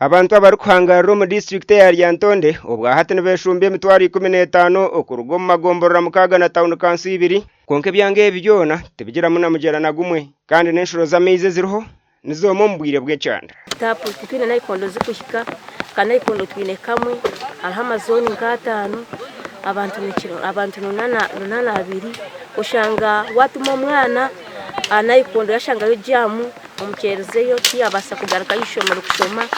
Abantu abarikuhangarira omu disiturikiti eya Lyantonde obwahati nibeshumbya emitwaro 15 okuruga omu magomborora mukaaga na tawuni kanso ibiri kwonka ebyanga ebi byona tibigiramu na mugyera na gumwe kandi n'enshuro z'amaizi eziriho nizooma omu bwire bw'ekyanda. Taapu titwine nayikondo zikuhika, ka nayikondo twine kamwe, hariho amazooni nk'ataano, abantu abantu runaana abiri, oshanga waatuma omwana aha nayikondo yashangayo jaamu omukyerizeyo tiyabaasa kugaruka aha ishomero kushoma,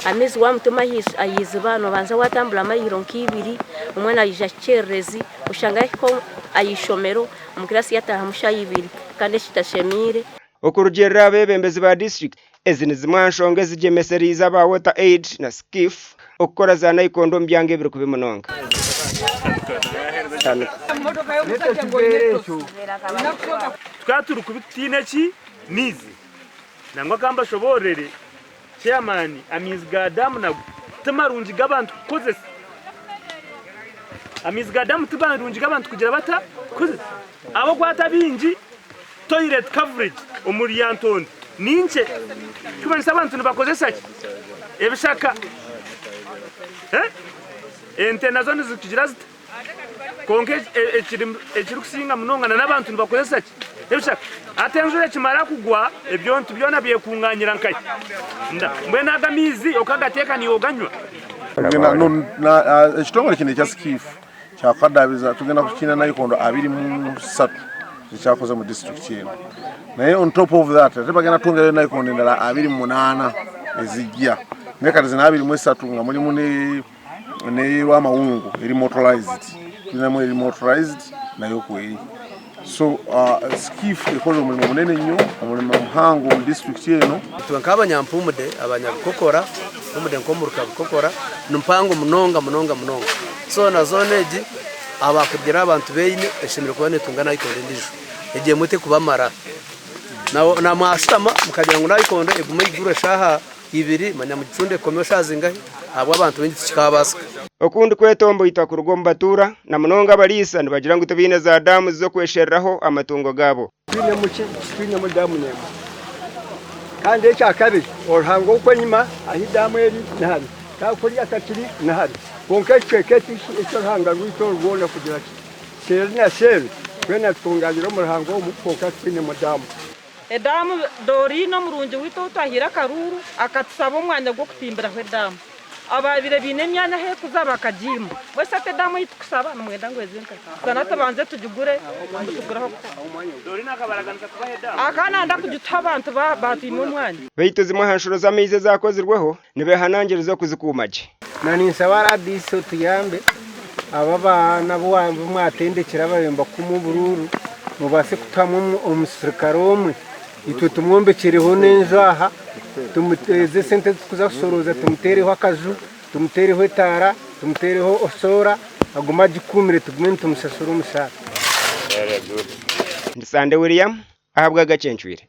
amaizi waamutuma aha iziba noobanza waatambura mayiro nk'ibiri, omwana yaija kikyererezi oshanga yaahika aha ishomero omu kiraasi yataahamu shaaha ibiri kandi eki kitashemeire. Okurugiirira aha beebembezi ba disiturikiti, ezi ni zimwe aha nshonga ezigyemesereize aba Water Aid na Skiff okukora za nayikondo omu byanga ebiri kubi munonga. Tukaba turi kubi tutaine ki? Maizi. Nangwa ka mbashoboororere, chairman, amaizi ga daamu nago ti marungi g'abantu kukozesa. Amaizi ga daamu ti marungi g'abantu kugira bata? Kukozesa. Ahabw'okuba baingi Toilet coverage omuri Lyantonde ni nkye ekirikumanyisa abantu nibakozesa ki? Ebishaka. Ente nazo nizigira zita? Kwonka ekirikusinga munonga n'abantu nibakozesa ki? Ebishaka. Hati enjura ekimara kugwa ebintu byona byekunganyira nkahi? Mbwenu ago amaizi okagateeka niiwe oganywa? Ekitongore kinu ekya Skiff kyakukadabiza tugenda kukiina nayikondo 23 ekyakoze mu disitulikiti eno naye on top of that ate bagenda twongerayo nayikondo endala 28 ezijja naye kati zino 23 nga mulimu neyerwamawungu eri motorized tulinamu eri motorized nayo kweri so uh, skiff ekoze omulimu munene nnyo omulimu muhango mu disitulikiti eno. Itwe nk'abanyampumude abanyabikokora mpumude nk'omuruka bikokora ni mpango munonga munonga munonga so na zoona egi ahabakugira abantu beine eshemereire kuba netunga nayikondo endijo egi emwe tekubamara na mwashutama mukagira ngu nayikondo egume eigurwe eshaaha ibiri manya mugicunde ekomeho eshaaha zingahi ahabw'abantu baingi tikikabaasika. Okundi kwetomboitwa kuruga omu batuura na munonga abariisa nibagira ngu tibaine za daamu z'okweshereraho amatungo gaabo. Twinemu ki? Titwinemu daamu n'emwe. Kandi ekyakabiri, oruhanga okwo enyima ahu daamu eri ni hare, kandi kuriya takiri ni hare. Kwonka ekicweka eki eky'oruhanga rwaitu oru rwona kugira kiti, seeri na seeri, twena tukungaanire omu ruhanga omu, kwonka titwinemu daamu. Edaamu, Doreen omurungi waitu ou twahaire akaruuru akatusaba omwanya gw'okutimbiraho edaamu. Abaabaire baine emyanya ahu erikuza bakagiima. Mbwenu shi hati edaamu ei turikushaba nimwenda ngu eze nkahi? Zana tubanze tugigure ngu tugure ah'okuta. Akaba nayenda kugituha abantu baatwima omwanya. Beitu zimwe aha nshuro z'amaizi ezakozirweho nibehanangiriza okuzikuuma gye. Na ninsaba rdc otuyambe abo abaana abu mwatendekire ababaire nibakuuma oburuuru mubaase kutuhamu omusirikare omwe itwe tumwombekyereho n'enju aha tumuteeze esente ezi turikuza kushorooza tumuteereho akaju tumuteereho etaara tumuteereho soora agume agikuumire tugume nitumushashura omushaara. Ndi Sande William ahabwa Gacencwire.